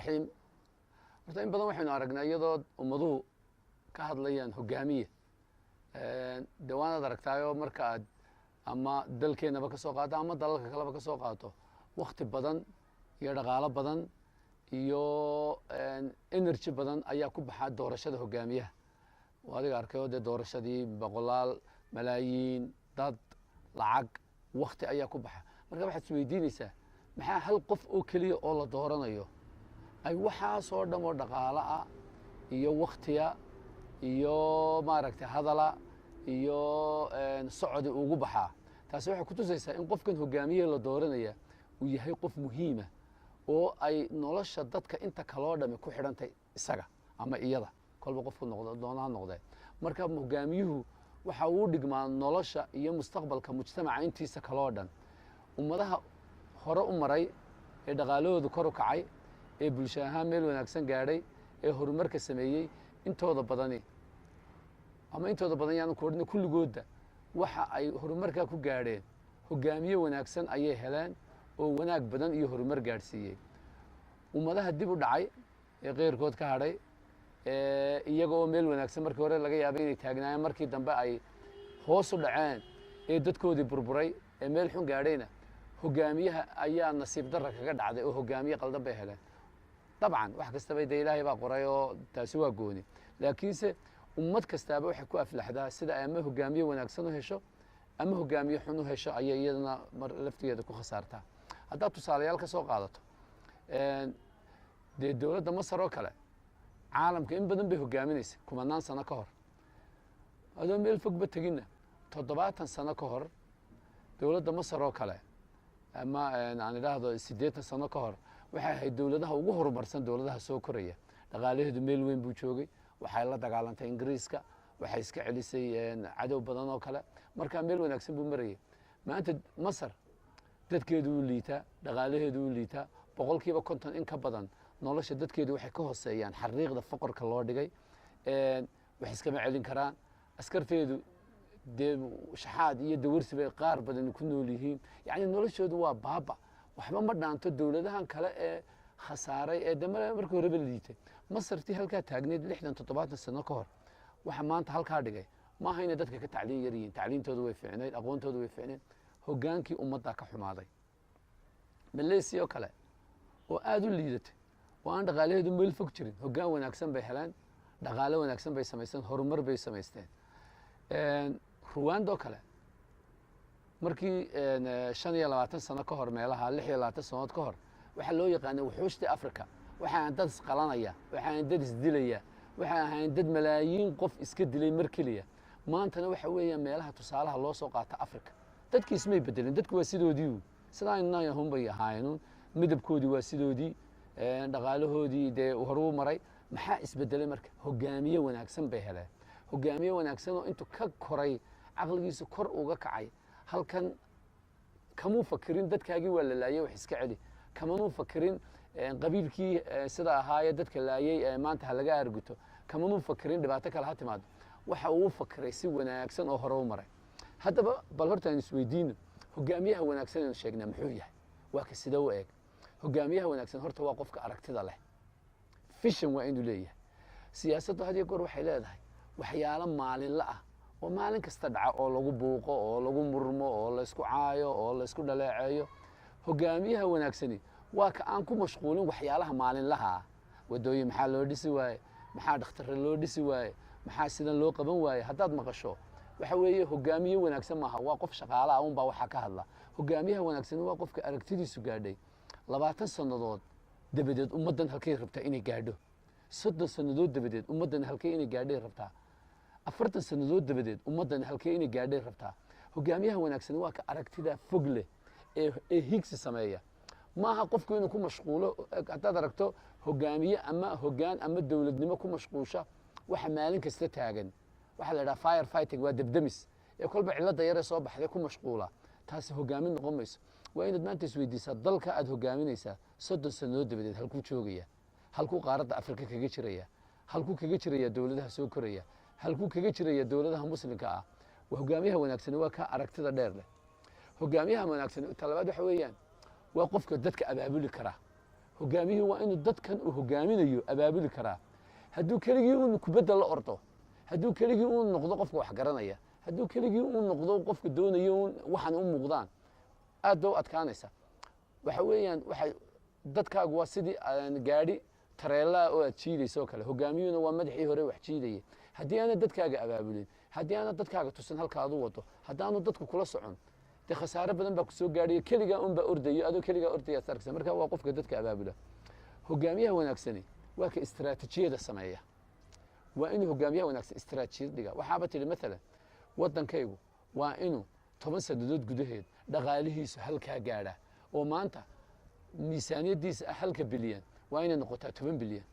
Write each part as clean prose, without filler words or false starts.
Raxiim. Horta in badan waxaynu aragnaa iyadoo ummaduhu ka hadlayaan hogaamiye. Dee waanaad aragtaayoo marka aad ama dalkeenaba ka soo qaato ama dalalka kaleba ka soo qaato, wakti badan iyo dhaqaalo badan iyo energy badan ayaa ku baxaa doorashada hogaamiyaha. Adiga arkayoo dee doorashadii boqolaal malaayiin dad, lacag, wakti ayaa ku baxa. Marka waxaad isweydiinaysaa, maxaa hal qof oo keliya oo la dooranayo ay waxaasoo dham oo dhaqaalo ah iyo waktiya iyo maaragtay hadala iyo socodi ugu baxaa? Taasi waxay kutusaysaa in qofkan hogaamiye la dooranaya uu yahay qof muhiima oo ay nolosha dadka inta kaloo dhami ku xidhantay isaga ama iyada, kolba qofku noqdo doonaha noqdee. Marka hogaamiyuhu waxa uu dhigmaa nolosha iyo mustaqbalka mujtamaca intiisa kaloo dhan. Ummadaha hore u maray ee dhaqaalahoodu kor u kacay, ee bulsho ahaan meel wanaagsan gaadhay, ee horumarka sameeyey, intooda badani ama intooda badan yaanu ku odhina, kulligoodda waxa ay horumarkaa ku gaadheen hogaamiye wanaagsan ayay heleen oo wanaag badan iyo horumar gaadhsiiyey. Ummadaha dib u dhacay ee keyrkood ka hadhay, iyaga oo meel wanaagsan markii hore laga yaabay inay taagnaayeen, markii dambe ay hoos u dhaceen ee dadkoodii burburay ee meel xun gaadhayna, hogaamiyaha ayaa nasiib darra kaga dhacday oo hogaamiye qaldan bay heleen. Dabcan wax kastaba dee Ilaahay baa qoray oo taasi waa gooni, laakiinse ummad kastaaba waxay ku aflaxdaa sida ay ama hogaamiye wanaagsan u hesho ama hogaamiye xun u hesho ayay iyadana mar laftigeeda ku khasaartaa. Haddaad tusaalayaal ka soo qaadato, dee dowladda Masar oo kale caalamka in badan bay hogaaminaysa kumanaan sano ka hor. Adoo meel fogba teginna, 70 sano ka hor dowladda Masar oo kale, ama aan idhaahdo 80 sano ka hor, waxay ahayd dowladaha ugu horumarsan dowladaha soo koraya. Dhaqaalaheedu meel weyn buu joogay. Waxay la dagaalantay Ingiriiska, waxay iska celisay cadow badan oo kale. Markaa meel wanaagsan buu marayay. Maanta Masar dadkeedu wuu liitaa, dhaqaalaheedu wuu liitaa. 50% in ka badan nolosha dadkeedu waxay ka hooseeyaan xariiqda foqorka loo dhigay. Wax iskama celin karaan. Askarteedu dee shaxaad iyo dawarsi bay qaar badan ku nool yihiin. Yacni noloshoodu waa baaba, waxba ma dhaanto dowladahan kale ee khasaaray ee de markii horeba liitay. Masartii halkaa taagneyd 60 70 sano ka hor, waxa maanta halkaa dhigay maaha inay dadka ka tacliin yar yihiin. Tacliintoodu way fiicnayd, aqoontoodu way fiicnayd, hogaankii ummaddaa ka xumaaday. Malaysia oo kale oo aada u liidatay oo aan dhaqaalaheedu meel fog jirin, hoggaan wanaagsan bay heleen, dhaqaale wanaagsan bay samaysteen, horumar bay samaysteen. Ruwanda oo kale markii 25 sano ka hor, meelaha 26 sanood ka hor, waxaa loo yaqaanay wuxuushtii Africa. Waxay ahayn dad isqalanaya, waxay ahayn dad isdilaya, waxay ahayn dad malaayiin qof iska dilay mar keliya. Maantana waxa weeyaan meelaha tusaalaha loo soo qaata Africa. Dadkii ismay bedelin, dadku waa sidoodii, sidaa inahun bay ahaayeen, midabkoodii waa sidoodii, dhaqaalahoodii dee horuu maray. Maxaa isbedelay marka? Hogaamiye wanaagsan bay heleen, hogaamiye wanaagsan oo intuu ka koray caqligiisu kor uga kacay. Halkan kamuu fakirin dadkaagii waa la laayay, wax iska celi. Kamanuu fakirin qabiilkii sida ahaayee dadka laayay maanta ha laga arguto. Kamanuu fakirin dhibaato kale ha timaado. Waxa uu fakiray si wanaagsan oo hore u maray. Haddaba bal horta aan isweydiino, hogaamiyaha wanaagsan aynu sheegnaa muxuu yahay? Waa ka sida u eeg hogaamiyaha wanaagsan? Horta waa qofka aragtida leh, vision waa inuu leeyahay. Siyaasaddu had iyo goor waxay leedahay waxyaalo maalinla ah oo maalin kasta dhaca oo lagu buuqo oo lagu murmo oo laysku caayo oo laysku dhaleeceeyo. Hogaamiyaha wanaagsani waa ka aan ku mashquulin waxyaalaha maalinlaha ah. Wadooyin maxaa loo dhisi waaye? Maxaa dhakhtare loo dhisi waaye? Maxaa sidan loo qaban waaye? Haddaad maqasho, waxa weeye hogaamiye wanaagsan maaha, waa qof shaqaala ah unbaa waxaa ka hadla. Hogaamiyaha wanaagsan waa qofka aragtidiisu gaadhay 20 sannadood dabadeed ummaddan halkay rabtaa inay gaadho, 30 sannadood dabadeed ummaddan halkay inay gaadhay rabtaa, 40 sannadood dabadeed ummaddan halkay inay gaadhay rabtaa. Hogaamiyaha wanaagsan waa ka aragtida fog leh ee higsi sameeya. Maaha qofku inuu ku mashquulo. Haddaad aragto hogaamiye ama hogaan ama dowladnimo ku mashquusha waxa maalin kasta taagan, waxaa la idhaha fire fighting, waa debdemis ee kolba cilladda yaree soo baxday ku mashquula, taasi hogaamin noqon mayso. Waa inaad maanta isweydiisaa, dalka aad hogaaminaysaa 30 sannadood dabadeed halkuu joogaya? Halkuu qaaradda Afrika kaga jiraya? Halkuu kaga jiraya dowladaha soo koraya? Halkuu kaga jiraya dowladaha Muslimka ah? Hogaamiyaha wanaagsan waa ka aragtida dheer leh. Hogaamiyaha wanaagsan talabaad waxa weeyaan waa qofka dadka abaabuli kara. Hogaamiyuhu waa inuu dadkan uu hogaaminayo abaabuli karaa. Hadduu keligii uun kubadda la ordo, hadduu keligii uun noqdo qofka wax garanaya, hadduu keligii uun noqdo qofka doonayo uun waxaan u muuqdaan, aad bay u adkaanaysa. Waxa weeyaan, waxay dadkaagu waa sidii gaadhi tareelaa oo aad jiidayso oo kale. Hogaamiyuhuna waa madaxii hore wax jiidayay. Haddii aanad dadkaaga abaabulin, haddii aanad dadkaaga tusin halka aad u wado, haddaanu dadku kula socon, dee khasaare badan baa kusoo gaadhaya. Keligaa un baa ordayo, adoo keligaa ordaya aad arkaysa. Marka waa qofka dadka abaabula. Hogaamiyaha wanaagsani waa ka istiraatiijiyada sameeya. Waa inuu hogaamiyaha wanaagsan istiraatiijiyad dhiga. Waxaaba tidhi mathalan, waddankaygu waa inuu 10 sannadood gudaheed dhaqaalihiisu halkaa gaadhaa, oo maanta miisaaniyaddiisa ah halka bilyan waa inay noqotaa 10 bilyan.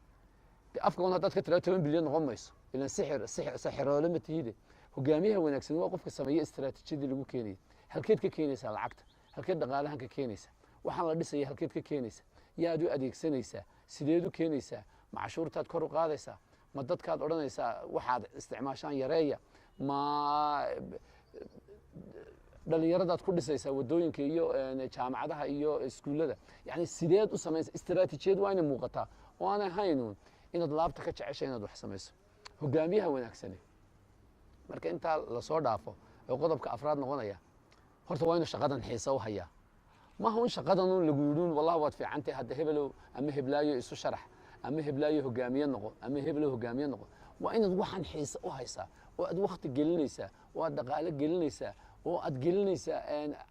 De afka un haddaad ka tirado 10 bilyan noqon mayso, ilan sixir sixir saxiroole ma tihide. Hogaamiyaha wanaagsan waa qofka sameeya istiraatiijiyadii lagu keenaya. Halkeed ka keenaysaa lacagta? Halkeed dhaqaalahan ka keenaysa? Waxaan la dhisaya halkeed ka keenaysa? Yaad u adeegsanaysaa? Sideed u keenaysaa? Ma cashuurtaad kor u qaadaysaa? Ma dadkaad odhanaysaa waxaad isticmaashaan yareeya? Ma dhalinyaradaad ku dhisaysaa waddooyinka iyo jaamacadaha iyo iskuullada? Yani sideed u samaynaysa? Istiraatiijiyad waa inay muuqataa oo aan ahaynuun inaad laabta ka jeceshay inaad wax samayso. Hogaamiyaha wanaagsani, marka intaa lasoo dhaafo oo qodobka afraad noqonaya, horta waa inuu shaqadan xiisa u hayaa. Maaha un shaqadan un lagu yidhuun wallahi waad fiicantahay, hadda hebelow ama heblaayo isu sharax, ama heblaayo hogaamiye noqo, ama hebelow hogaamiye noqo. Waa inaad waxaan xiise u haysaa oo aad wakti gelinaysaa oo aad dhaqaale gelinaysaa oo aad gelinaysaa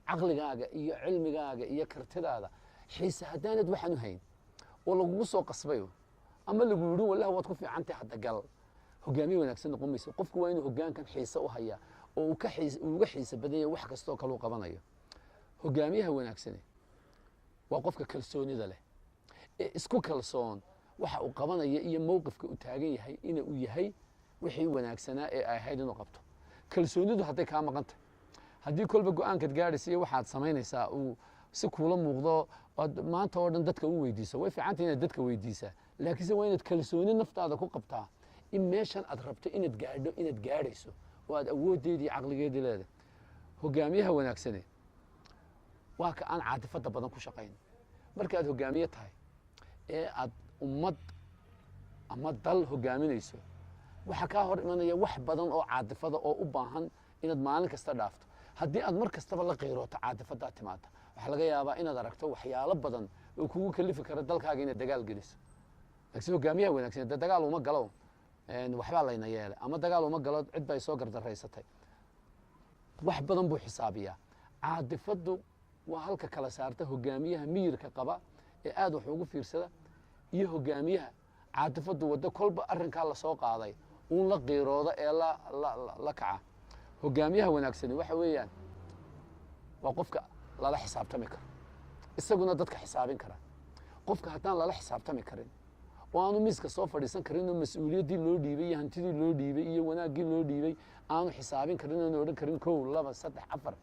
caqligaaga iyo cilmigaaga iyo kartidaada. Xiise haddaanad waxaan u hayn oo lagugu soo qasbayo ama lagu yidhi wallahi waad ku fiicantahay hadda gal, hogaamiye wanaagsan noqon mayso. Qofku waa inuu hogaankan xiise u hayaa oo uu ka xiis uga xiise badan yahay wax kastoo kale uu qabanayo. Hogaamiyaha wanaagsani waa qofka kalsoonida leh ee isku kalsoon waxa uu qabanaya iyo mowqifka uu taagan yahay ina uu yahay wixii wanaagsanaa ee ay ahayd inuu qabto. Kalsoonidu hadday kaa maqan tahay, haddii kolba go-aankaad gaadhaysa iyo waxaad samaynaysaa uu si kuula muuqdo ood maanta oo dhan dadka u weydiiso, way fiicantay inaad dadka weydiisaa, laakiinse waa inaad kalsooni naftaada ku qabtaa in meeshan aad rabto inaad gaadho inaad gaadhayso oo aad awooddeedii iyo caqligeedii leedahay. Hogaamiyaha wanaagsane waa ka aan caatifadda badan ku shaqayn. Marka aad hogaamiye tahay ee aad ummad ama dal hogaaminayso, waxaa kaa hor imanaya wax badan oo caatifada oo u baahan inaad maalin kasta dhaafto. Haddii aad mar kastaba la qiirooto caatifadaa timaada, waxaa laga yaabaa inaad aragto waxyaalo badan oo kugu kalifi kara dalkaaga inaad dagaal geliso. Laakiin hogaamiyaha wanaagsan dee dagaal uma galo waxbaa layna yeelay, ama dagaal uma galo cid bay soo gardaraysatay. Wax badan buu xisaabiyaa. Caatifaddu waa halka kala saarta hogaamiyaha miyirka qaba ee aad wax ugu fiirsada iyo hogaamiyaha caatifaddu waddo, kolba arrinkaa lasoo qaaday uun la qiirooda ee la kaca. Hogaamiyaha wanaagsani waxa weeyaan waa qofka lala xisaabtami karo, isaguna dadka xisaabin kara. Qofka haddaan lala xisaabtami karin oo aanu miiska soo fadhiisan karin oo mas-uuliyaddii loo dhiibay iyo hantidii loo dhiibay iyo wanaaggii loo dhiibay aanu xisaabin karin oonu odhan karin 1, 2, 3, 4,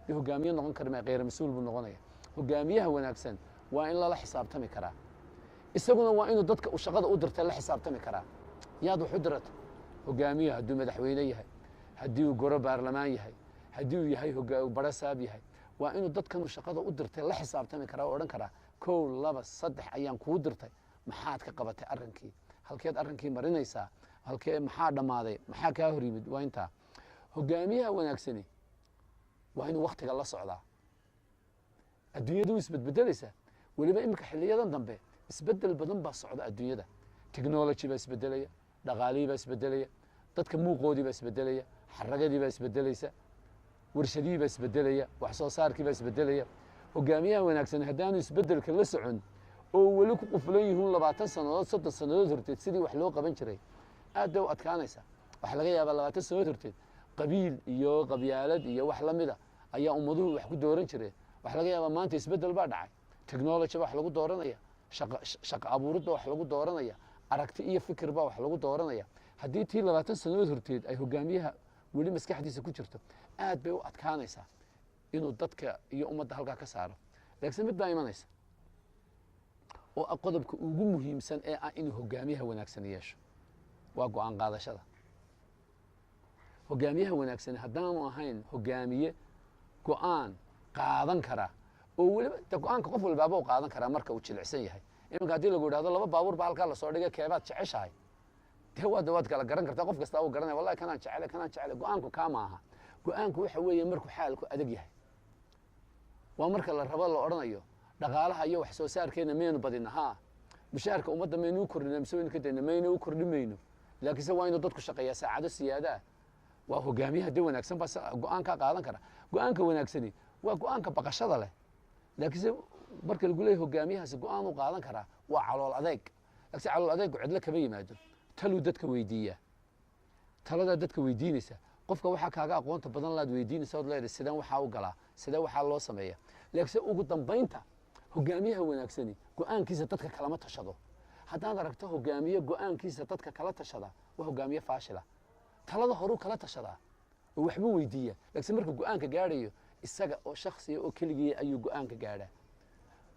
dee hogaamiye noqon kari maya, kheyr mas-uul buu noqonaya. Hogaamiyaha wanaagsan waa in lala xisaabtami karaa, isaguna waa inuu dadka uu shaqada u dirtay la xisaabtami karaa. Yaad wax u dirata? Hogaamiyaha hadduu madaxweyne yahay, haddii uu goro baarlamaan yahay, haddii uu yahay barasaab yahay, waa inuu dadkan uu shaqada u dirtay la xisaabtami karaa oo odhan karaa 1, 2, 3 ayaan kuu dirtay, maxaad ka qabatay arrinkii? Halkeed arrinkii marinaysaa? Halkee maxaa dhammaaday? Maxaa kaa hor yimid? Waa intaa. Hogaamiyaha wanaagsani waa inuu waktiga la socdaa. Adduunyadu way isbedbedelaysaa. Weliba iminka xiliyadan dambe isbedel badan baa socda adduunyada. Technology baa isbedelaya, dhaqaalihii baa isbedelaya, dadka muuqoodii baa isbedelaya, xaragadii baa isbedelaysa, warshadihii baa isbedelaya, wax soo saarkii baa isbedelaya. Hogaamiyaha wanaagsan haddaanu isbedelka la socon oo weli ku qufulan yihiin 20 sannadood, 30 sannadood horteed sidii wax loo qaban jiray, aad bay u adkaanaysaa. Waxaa laga yaabaa 20 sannadood horteed qabiil iyo qabyaalad iyo wax la mida ayaa ummaduhu wax ku dooran jireen. Waxaa laga yaabaa maanta isbedel baa dhacay, technology baa wax lagu dooranaya, shaqo abuurid baa wax lagu dooranaya, aragti iyo fikir baa wax lagu dooranaya. Haddii tii 20 sannadood horteed ay hogaamiyaha weli maskaxdiisa ku jirto, aad bay u adkaanaysaa inuu dadka iyo ummadda halkaa ka saaro. Laakiin mid baa imanaysa oo ah qodobka ugu muhiimsan ee ah inuu hogaamiyaha wanaagsan yeesho, waa go-aan qaadashada. Hogaamiyaha wanaagsan haddaanu ahayn hogaamiye go-aan qaadan kara, oo weliba de go-aanka qof walbaaba u qaadan karaa marka uu jilicsan yahay Iminka haddii lagu yidhahdo laba baabuur baa halkaa lasoo dhigay, keebaad jeceshahay? Dee waad kala garan kartaa, qof kastaa uu garanaya, wallahi kanaan jecele, kanaan jecele. Go-aanku kaa maaha. Go-aanku waxa weeye markuu xaalku adag yahay, waa marka la rabo la odhanayo dhaqaalaha iyo wax soo saarkeena maynu badina, haa, mushaharka ummadda maynu u kordhina mise waynu ka dayna? Maynu u kordhin mayno, laakiinse waa inuu dadku shaqeeyaa saacado siyaada ah. Waa hogaamiyaha dee wanaagsan baa go-aankaa qaadan kara. Go-aanka wanaagsani waa go-aanka baqashada leh, laakiinse marka lagu leeyahay hogaamiyahaasi go-aan u qaadan karaa, waa calool adeeg. Laakiinse calool adeegu cidlo kama yimaado, taluu dadka weydiiyaa, taladaa dadka weydiinaysa. Qofka waxaa kaaga aqoonta badan laad weydiinaysa, ood leedahay sideen waxaa u galaa, sidee waxaa loo sameeya. Laakiinse ugu dambaynta hogaamiyaha wanaagsani go-aankiisa dadka kalama tashado. Haddaad aragto hogaamiye go-aankiisa dadka kala tashada, waa hogaamiye faashila. Talada horuu kala tashadaa oo waxbuu weydiiya, laakiinse markuu go-aanka gaadhayo isaga oo shaksiya oo keligii ayuu go-aanka gaadhaa.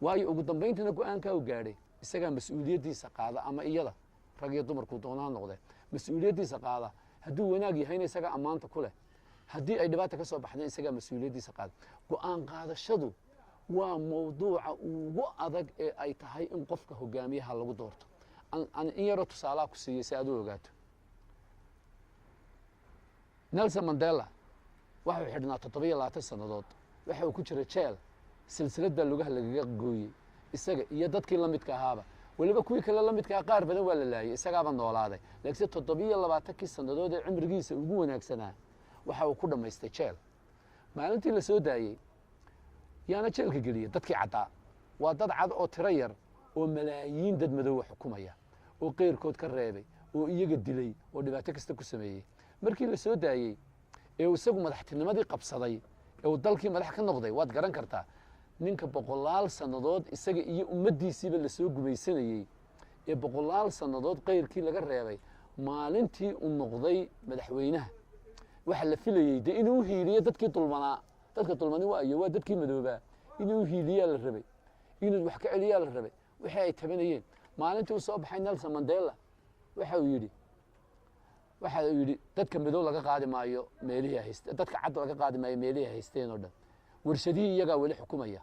Waayo, ugu dambayntana go-aankaa uu gaadhay isagaa mas-uuliyaddiisa qaada, ama iyada, rag iyo dumarkuu doonaa noqdee, mas-uuliyaddiisa qaada. Hadduu wanaag yahayna isagaa ammaanta ku leh, haddii ay dhibaata ka soo baxdeen isagaa mas-uuliyaddiisa qaada. Go-aan qaadashadu waa mawduuca ugu adag ee ay tahay in qofka hogaamiyaha lagu doorto. Aan in yaroo tusaalaha ku siiyey si aad u ogaato. Nelson Mandela waxuu xidhnaa 27 sannadood. Waxa uu ku jira jeel, silsilad baa lugaha lagaga gooyey, isaga iyo dadkii la midka ahaaba. Weliba kuwii kale la midka ahaa qaar badan waa la laayay, isagaaba noolaaday. Laakiinse 27kii sannadood ee cimrigiisa ugu wanaagsanaa waxa uu ku dhammaystay jeel. Maalintii la soo daayey yaana jeelka geliyey? Dadkii caddaa. Waa dad cad oo tiro yar oo malaayiin dad madoowa xukumaya, oo qeyrkood ka reebay, oo iyaga dilay, oo dhibaato kasta ku sameeyey. Markii la soo daayey ee uu isagu madaxtinimadii qabsaday ee uu dalkii madax ka noqday, waad garan kartaa, ninka boqolaal sannadood isaga iyo ummaddiisiiba lasoo gumaysanayey ee boqolaal sannadood qeyrkii laga reebay, maalintii uu noqday madaxweynaha waxaa la filayey dee inuu hiiliyo dadkii dulmanaa. Dadka dulmani waa iyo waa dadkii madoobaa. Inuu hiiliyaa la rabay, inuu wax ka celiyaa la rabay wixii ay tabanayeen. Maalintii uu soo baxay Nelson Mandela waxa uu yidhi dadka madow laga qaadi maayo meelihii ay hayste, dadka cad laga qaadi maayo meelihii ay haysteen oo dhan. Warshadihii iyagaa weli xukumaya,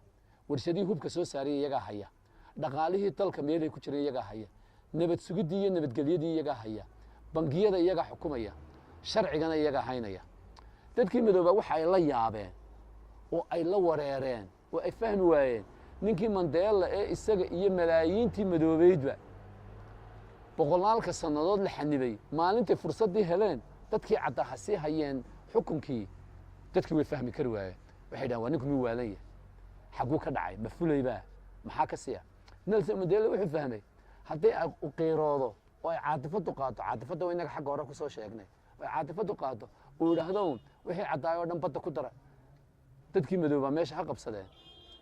warshadihii hubka soo saaraya iyagaa haya, dhaqaalihii dalka meelay ku jireen iyagaa haya, nabad sugiddii iyo nabadgelyadii iyagaa haya, bangiyada iyagaa xukumaya, sharcigana iyagaa haynaya. Dadkii madoobaa waxa ay la yaabeen oo ay la wareereen oo ay fahmi waayeen ninkii Mandela ee isaga iyo malaayiintii madoobeydba boqolaalka sannadood la xanibay, maalintay fursaddii heleen dadkii caddaa ha sii hayeen xukunkii. Dadkii way fahmi kari waayeen. Waxay dhahan, waa ninku muu waalan yahay? Xagguu ka dhacay? Ma fulaybaa? Maxaa ka siya? Nelson Mandela wuxuu fahmay hadday ay u qiiroodo oo ay caatifadu qaado, caatifadda waa inaga xagga hore kusoo sheegnay, oo ay caatifadu qaado, uu yidhaahdo un wixii caddaay oo dhan badda ku dara, dadkii madoobaa meesha ha qabsadeen,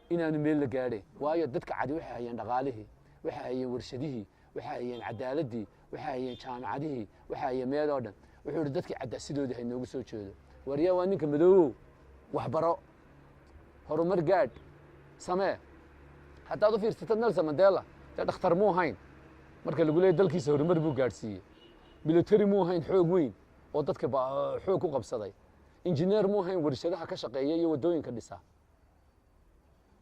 inaanu meel la gaadhayn. Waayo, dadka cadi waxay hayeen dhaqaalihii, waxay hayeen warshadihii, waxay hayeen cadaaladii, waxay hayeen jaamacadihii, waxay hayeen meel oo dhan. Wuxuu yidhi dadkii caddaa sidoodii ha inoogu soo jeedo. Waryaa, waa ninka madoowow, waxbaro, horumar gaadh, samee. Haddaad u fiirsato Nelson Mandela, dee dhakhtar muu hayn marka lagu leeyay dalkiisa horumar buu gaadhsiiyey. Military muu hayn xoog weyn oo dadka xoog ku qabsaday. Injineer muu hayn warshadaha ka shaqeeya iyo waddooyinka dhisa.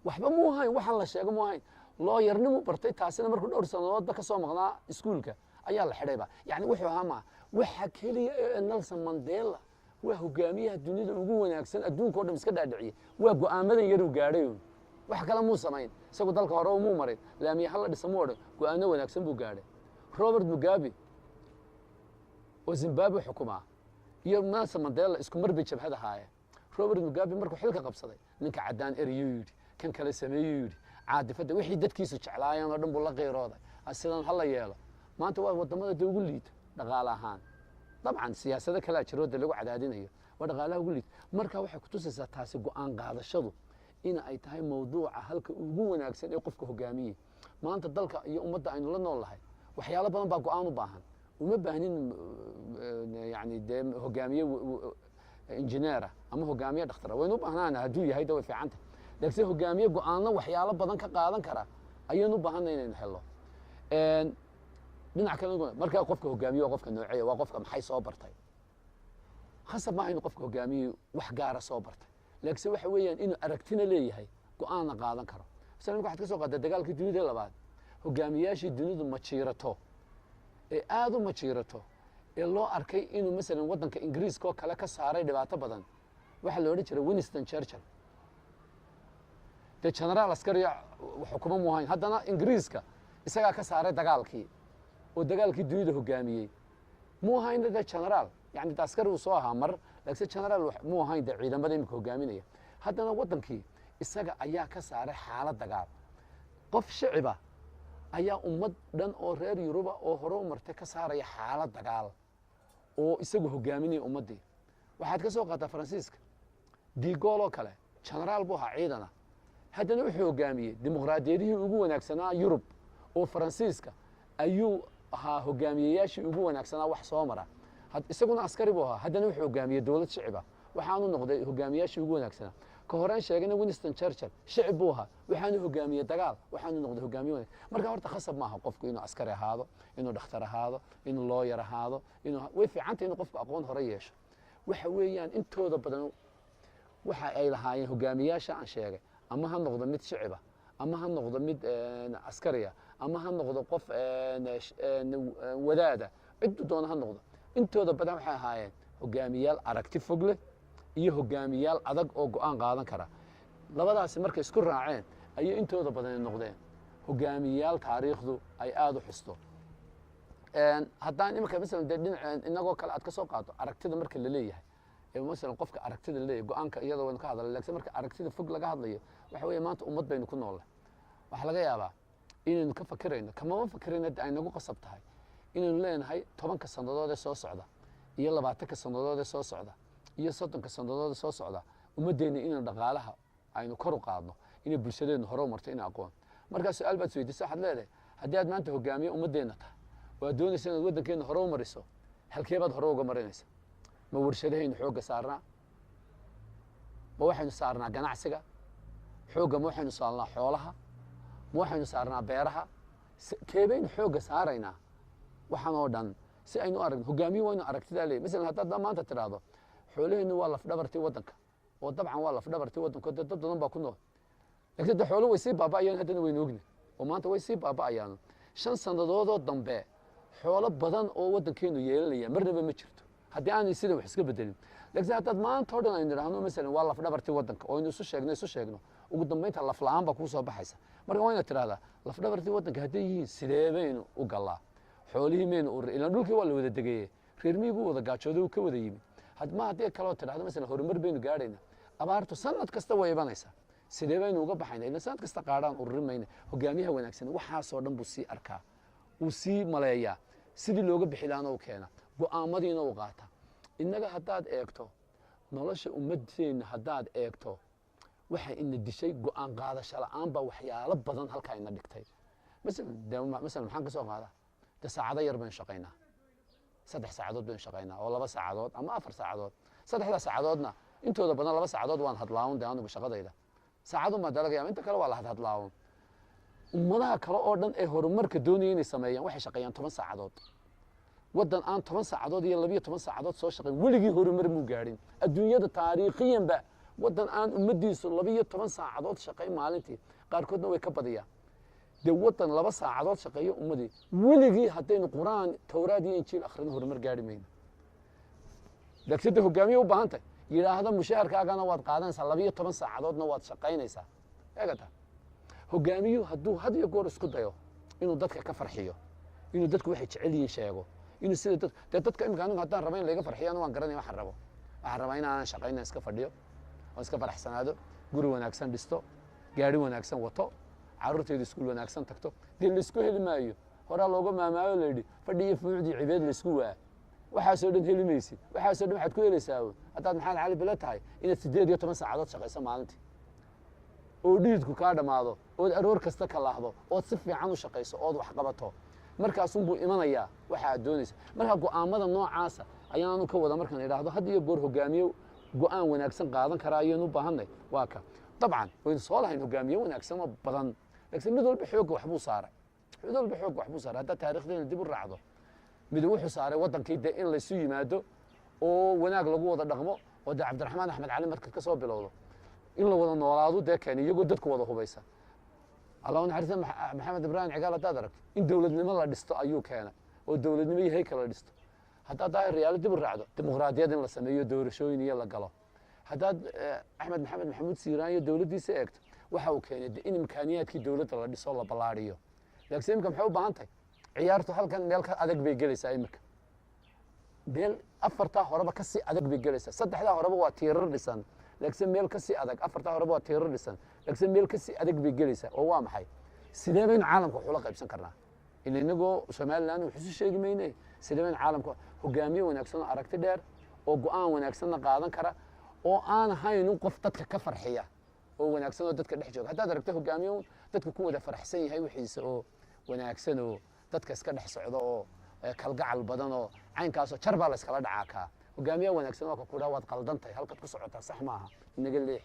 Waxba muu hayn, waxaan la sheego muu hayn. Looyarnimu bartay, taasina markuu dhowr sannadoodba ka soo maqnaa iskuulka ayaa la xidhayba. Yani wuxuu ahaa maa waxa keliya ee Nelson Mandela waa hogaamiyaha dunida ugu wanaagsan adduunka o dhan iska dhaadhiciyey waa go'aamadan yaruu gaadhay uun. Wax kale muu samayn isagu, dalka hore muu marin, laamiye hala dhisa muu odhan. Go'aano wanaagsan buu gaadhay. Robert Mugabe oo Zimbabwe xukumaa iyo Nelson Mandela isku mar bay jabhad ahaayeen. Robert Mugabe markuu xilka qabsaday, ninka caddaan eriyuu yidhi, kan kale sameeyuu yidhi, caadifadda wixii dadkiisu jeclaayeen oo dhan buu la qiirooday, sidan hala yeelo. Maanta waa wadamada de ugu liita dhaqaale ahaan. Dabcan siyaasado kalaa jiroo de lagu cadaadinayo, waa dhaqaalaha ugu liita. Marka waxay kutusaysaa taasi go-aan qaadashadu in ay tahay mawduuca halka ugu wanaagsan ee qofka hogaamiyey. Maanta dalka iyo ummadda aynu la nool nahay waxyaalo badan baa go-aan u baahan. Uma baahnin yani dee hogaamiye injineera ama hogaamiye dhakhtara. Waynu u baahnaana hadduu yahay de way fiicanta, laakiinse hogaamiye go-aano waxyaalo badan ka qaadan kara ayaynu u baahanna inaynu helo. Dhinac kale, markaa qofka hogaamiye waa qofka nooceeya? Waa qofka maxay soo bartay? Khasab maaha inuu qofka hogaamiye wax gaara soo bartay, laakiinse waxa weeyaan inuu aragtina leeyahay, go-aanna qaadan karo. Masalan, waxaad ka soo qaaddaa dagaalkii dunida labaad. Hogaamiyaashii dunidu majiirato ee aada u majiirato ee loo arkay inuu masalan waddanka Ingiriiska oo kale ka saaray dhibaato badan, waxaa la odhan jiray Winston Churchill. Dee genaraal askariya xukuma mu ahayn, haddana Ingiriiska isagaa ka saaray dagaalkii oo dagaalkii dunida hogaamiyey. Mu ahayn dee genaraal, yani de askari uu soo ahaa mar, laakiinse genaraal mu ahayn dee ciidamada imika hogaaminaya. Haddana waddankii isaga ayaa ka saaray xaalad dagaal. Qof shiciba ayaa ummad dhan oo reer Yuruba oo hore u martay ka saaraya xaalad dagaal oo isagu hogaaminaya ummaddii. Waxaad ka soo qaataa Faransiiska, de Gaulle oo kale, genaraal buu ahaa ciidana, haddana wuxuu hogaamiyey dimuqraadiyadihii ugu wanaagsanaa Yurub, oo Faransiiska ayuu ahaa hogaamiyeyaashii ugu wanaagsanaa wax soo mara. Isaguna askari buu ahaa, haddana wuxuu hogaamiyey dowlad shiciba, waxaanu noqday hogaamiyaashii ugu wanaagsanaa. Ka horeen sheegayna Winston Churchill shicib buu ahaa, waxaanu hogaamiyey dagaal, waxaanu noqday hogaamiye wanaag. Marka horta khasab maaha qofku inuu askari ahaado, inuu dhakhtar ahaado, inuu lawyer ahaado, inuu way fiicantay inuu qofku aqoon hore yeesho. Waxa weeyaan intooda badan waxa ay lahaayeen hogaamiyaasha aan sheegay, ama ha noqdo mid shiciba, ama ha noqdo mid askariya, ama ha noqdo qof wadaada, ciddu doona ha noqdo, intooda badan waxay ahaayeen hogaamiyaal aragti fog leh iyo hogaamiyaal adag oo go'aan qaadan kara. Labadaasi markay isku raaceen ayay intooda badan noqdeen hogaamiyaal taariikhdu ay aada u xusto. Haddaan iminka masalan dee dhinac inagoo kale aad ka soo qaado, aragtida marka la leeyahay, masalan qofka aragtida la leeyahay, go'aanka iyadoo waynu ka hadalnay, laakiin marka aragtida fog laga hadlayo, waxa weeye maanta ummad baynu ku noolnahay. Waxaa laga yaabaa inaynu ka fakirayno, kamama fakirayno, ay nagu qasab tahay inaynu leenahay 10-ka sannadood ee soo socda iyo 20-ka sannadood ee soo socda iyo 30-ka sannadood ee soo socda ummaddeena inaynu dhaqaalaha aynu kor u qaadno, inay bulshadeennu hore u marto, ina aqoon. Markaa su-aal baad isweydiisa, waxaad leedahay haddii aad maanta hogaamiye ummaddeenna tahay oo aad doonaysa inaad waddankeenna hore u mariso, halkee baad hore uga marinaysa? Ma warshadahaynu xoogga saarnaa? Ma waxaynu saarnaa ganacsiga xoogga? Ma waxaynu saarnaa xoolaha? Ma waxaynu saarnaa beeraha? Keebaynu xoogga saaraynaa? Waxaan oo dhan si aynu u aragno, hogaamiye waa inu aragtidaa leeyahy. Masalan haddaad maanta tidhaahdo xoolaheennu waa lafdhabartii waddanka, oo dabcan waa lafdhabartii waddanka, dee dad badan baa ku nool, laakiin de xoolo way sii baaba'ayaan, haddana waynu ogna oo maanta way sii baaba'ayaan. 5 sannadoodoo dambe xoolo badan oo waddankeenu yeelanaya marnaba ma jirto haddii aanay sida wax iska bedelin. Laakiin haddaad maanta o dhan aynu idhaahno masalan waa lafdhabartii waddanka oo aynu isu sheegno isu sheegno, ugu dambeynta laf la'aan baa kuu soo baxaysa. Marka waa inaad tidhahdaa lafdhabartii waddanka hadday yihiin, sidee baynu u galaa xoolihii? Maynu urir ilaan dhulkii waa la wada degaye, reer miyigu wada gaajooday uu ka wada yimid. Ma haddii kaloo tidhahdo masalan horumar baynu gaadhaynaa, abaartu sanad kasta way ibanaysaa, sidee baynu uga baxayna? Ilaan sanad kasta qaadhaan ururin mayna. Hogaamiyaha wanaagsan waxaasoo dhan buu sii arkaa, uu sii maleeyaa, sidii looga bixi lahaana uu keena, go'aamadiina uu qaata. Innaga haddaad eegto nolosha ummadeenna, haddaad eegto waxay ina dishay go'aan qaadasho la'aan baa waxyaalo badan halkaa ina dhigtay. Masalan de masalan maxaan ka soo qaadaa? De saacado yar baynu shaqaynaa, 3 saacadood baynu shaqaynaa oo 2 saacadood ama 4 saacadood. 3-da saacadoodna intooda badan 2 saacadood waan hadlaawun, de anigu shaqadayda saacadun baa dalaga yaaba, inta kale waa la hadhadlaawun. Ummadaha kale oo dhan ee horumarka doonaya inay sameeyaan waxay shaqeeyaan 10 saacadood. Waddan aan 10 saacadood iyo 12 saacadood soo shaqeyn weligii horumar muu gaadhin adduunyada taariikhiyanba. Waddan aan ummaddiisu 12 saacadood shaqeyn maalintii, qaarkoodna way ka badiyaan, dee waddan 2 saacadood shaqeeyo ummadii weligii, haddaynu Qur'aan, Towraad iyo Injiil akhrino, horumar gaadhi mayno. Laakiin de hogaamiye u baahan tahay yidhaahdo mushaharkaagana waad qaadanaysaa, 12 saacadoodna waad shaqaynaysaa. Eegata, hogaamiyuhu hadduu had iyo goor isku dayo inuu dadka ka farxiyo, inuu dadku waxay jecel yihiin sheego, inuu sida dad dee dadka imika anigu haddaan rabo in layga farxiyo, anu waan garanaya waxaan rabo. Waxaan rabaa inaanan shaqayn, iska fadhiyo oo iska faraxsanaado, guri wanaagsan dhisto, gaari wanaagsan wato, carruurtaydu iskuul wanaagsan tagto. Dee laisku heli maayo, horaa looga maamaayo la yidhi fadhi iyo fuucdii cibeed laisku waa. Waxaasoo dhan heli maysid. Waxaasoo dhan waxaad ku helaysaa haddaad Maxamed Cali Bile tahay inaad 18 saacadood shaqayso maalintii oo dhiidku kaa dhammaado, ood aroor kasta ka laahdo, ood si fiican u shaqayso, ood wax qabato. Markaasunbuu imanayaa waxa aad doonaysa. Marka go'aamada noocaasa ayaanu ka wada markaan idhaahdo had iyo goor hogaamiye go'aan wanaagsan qaadan karaa ayaynu u baahanay. Waa ka dabcan waynu soo lahayn hogaamiye wanaagsan oo badan, laakiin mid walba xoogga waxbuu saaray, mid walba xoogga waxbuu saaray. Haddaad taariikhdeena dib u raacdo, mid wuxuu saaray waddankii dee in laysu yimaado oo wanaag lagu wada dhaqmo, oo dee Cabdiraxmaan Axmed Cali marka ka soo bilowdo in la wada noolaado dee keenay iyagoo dadku wada hubaysa. Allah u naxariista Maxamed Ibraahim Cigaal, haddaad aragto in dowladnimo la dhisto ayuu keenay, oo dowladnimo iyo heykal la dhisto. Haddaad Daahir Riyaalo dib u raacdo, dimuqraadiyad in la sameeyo, doorashooyin iyo la galo. Haddaad Axmed Maxamed Maxamuud Siiraan iyo dowladdiisa eegto, waxa uu keenay de in imkaaniyaadkii dowladda la dhiso, la ballaadhiyo. Laakiin imika maxay u baahan tahay ciyaartu? Halkan meel ka adag bay gelaysaa imika, meel afartaa horeba kasii adag bay gelaysaa. Saddexdaa horeba waa tiirar dhisan, laakiin meel kasii adag, afartaa horeba waa tiirar dhisan, laakiin meel kasii adag bay gelaysaa. Oo waa maxay? Sidee baynu caalamka wax ula qaybsan karnaa? Ila inagoo Somaliland wax isu sheegi mayne, sidee baynu caalamka hogaamiye wanaagsan oo aragti dheer oo go-aan wanaagsanna qaadan kara, oo aan ahayn un qof dadka ka farxiya, oo wanaagsan oo dadka dhex jooga? Haddaad aragto hogaamiye un dadka ku wada faraxsan yahay wixiisa, oo wanaagsan, oo dadka iska dhex socdo, oo kalgacal badan, oo caynkaasoo jar baa la iskala dhacaa, kaa hogaamiyaha wanaagsan waa ka kudhaa: "Waad qaldan tahay, halkaad ku socotaa sax maaha, inaga leex."